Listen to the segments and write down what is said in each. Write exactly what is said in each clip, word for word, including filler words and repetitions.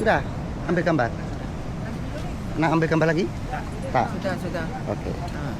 Sudah ambil gambar? Nak ambil gambar lagi? Tak. Sudah, sudah. Oke. Ha.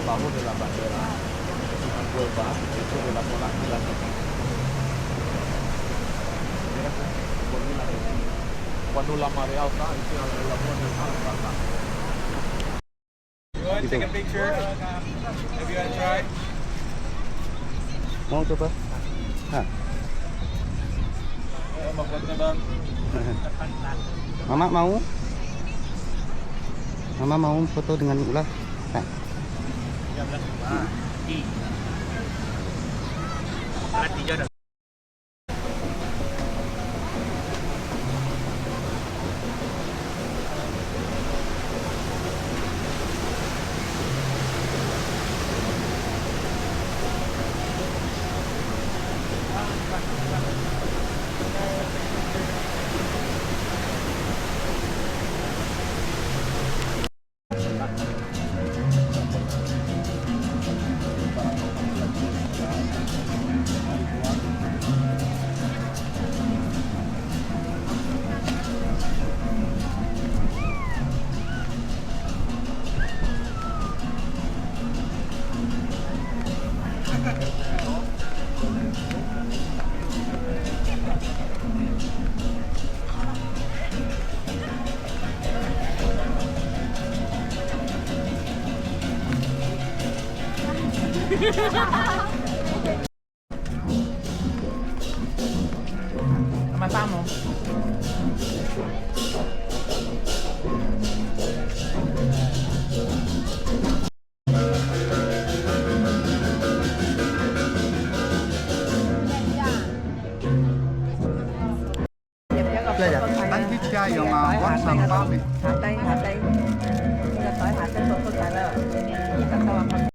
Abajo de la bandera, si no cuelga, eso de la monarquía que cuando la marea está, es que la, la muerte está acá. You want to take a picture? If you want to try. Mau coba? Ha. Mama mau? Mama mau foto dengan ular? Ha. Sama-sama. Bánh bít chay mà quán sầm ba mươi. Hạ tay, hạ tay. Cái là tỏi hạ tay còn không phải là. Cái là tỏi.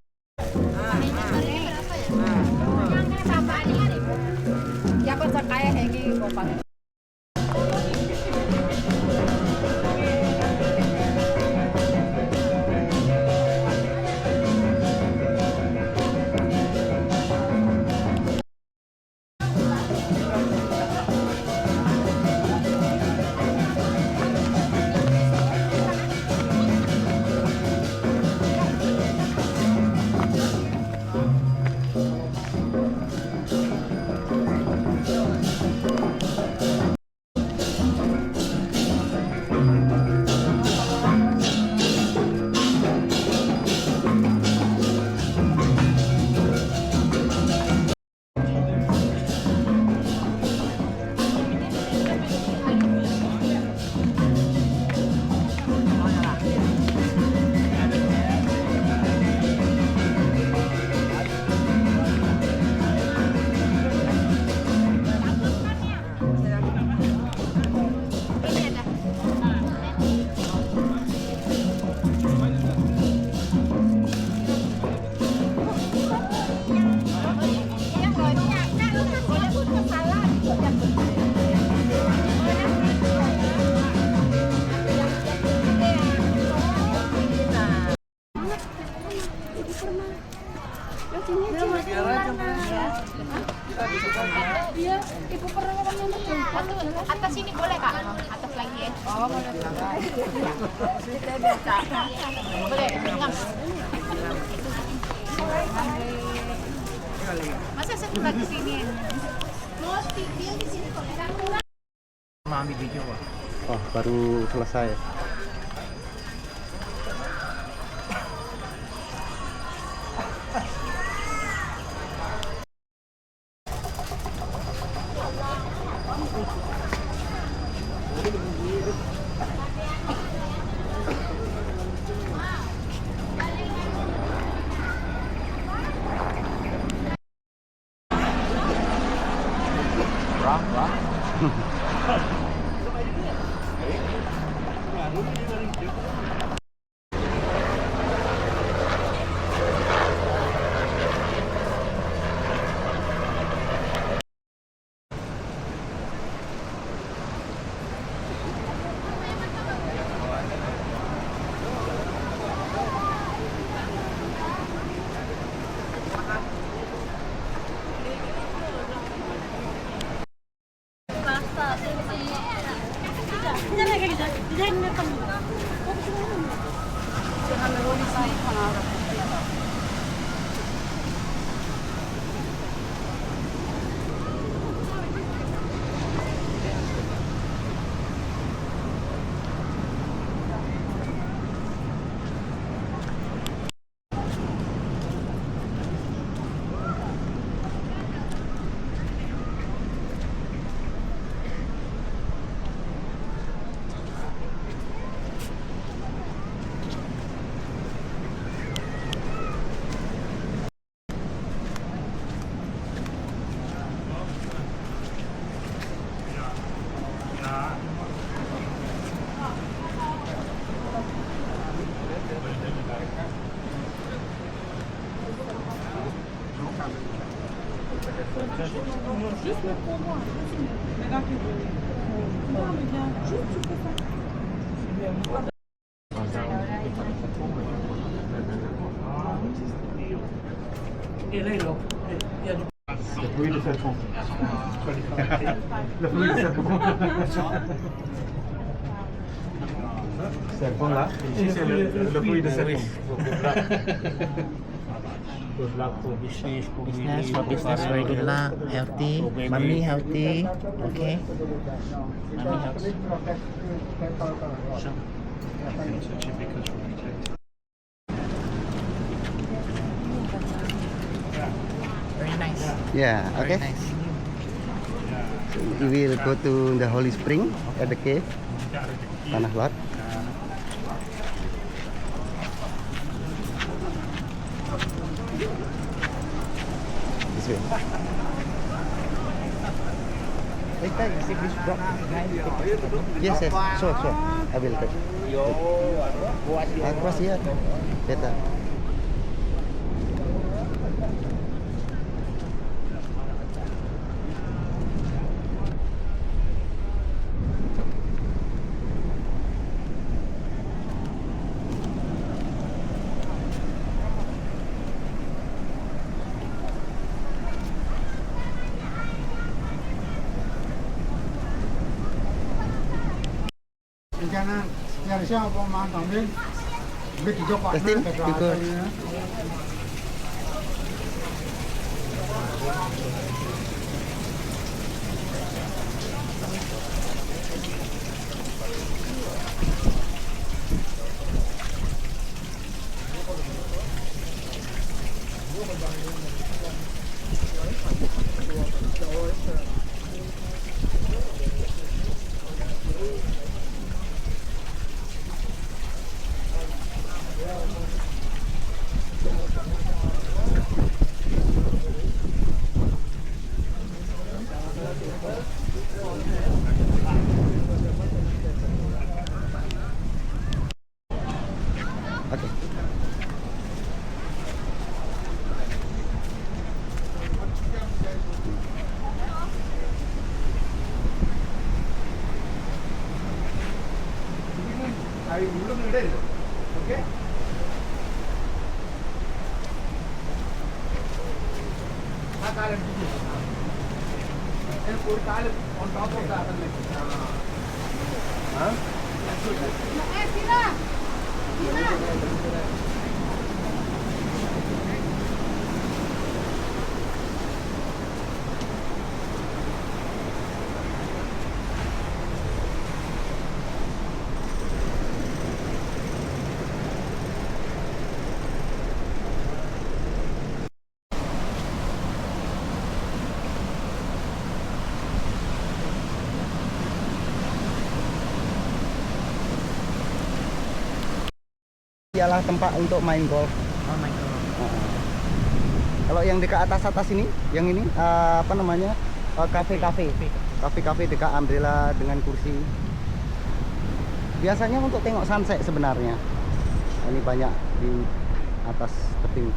Iya, Ibu pernah. Atas, atas sini boleh, Kak? Atas lagi ya. Oh, boleh. Boleh, tenang. Masa satu lagi sini? Mau stick dia di sini, boleh. Mami video, Pak. Oh, baru selesai. Juste le pour moi, juste le. Mais là, tu veux. Non, mais bien, juste tu fais ça. Le fruit de serpent. Le fruit de serpent. Serpent là. Ici, c'est le, le fruit de serpent. Good luck for business, for business, for business, very good luck, healthy, mommy healthy, okay? Mommy healthy. Very nice. Yeah, okay. Very nice. So we will go to the holy spring at the cave, Tanah Lot. This way. Next time, you see this drop. Yes, yes, sure, sure. I will take. Ah, cross here. Better. Justin, you go. Okay. Ialah tempat untuk main golf. Oh, main golf. Heeh. Kalau yang dekat atas-atas ini, yang ini, eh, apa namanya, eh, kafe-kafe. Kafe-kafe. Kafe-kafe dekat umbrella dengan kursi. Biasanya untuk tengok sunset sebenarnya. Ini banyak di atas tebing.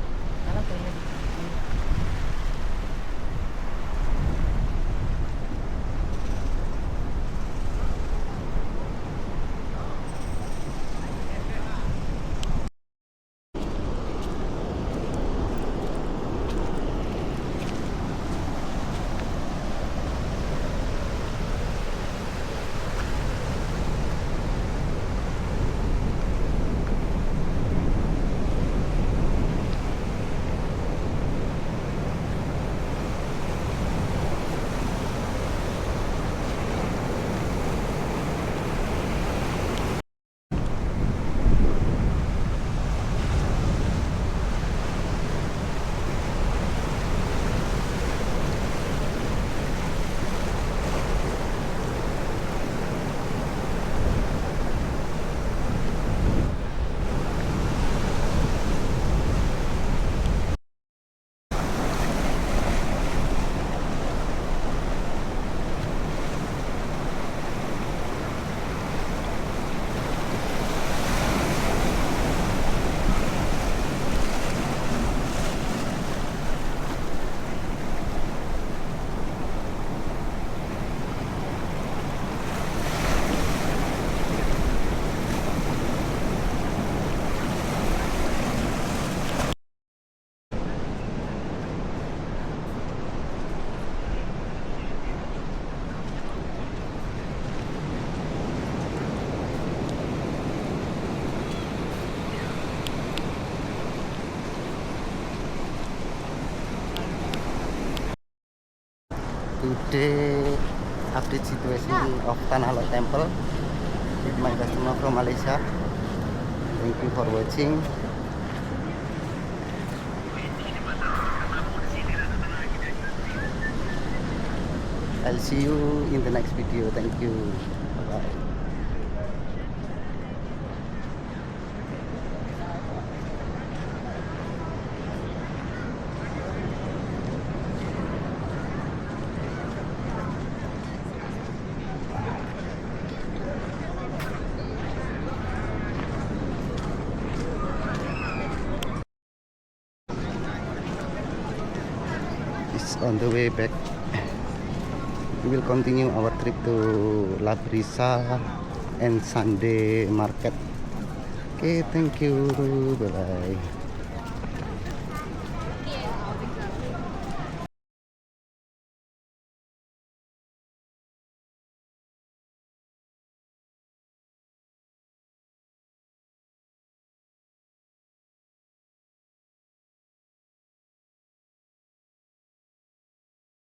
Today update situation of Tanah Lot Temple with my customer from Malaysia. Thank you for watching. I'll see you in the next video. Thank you. Bye-bye. It's on the way back. We will continue our trip to La Brisa and Sunday market. Okay, thank you. Bye-bye.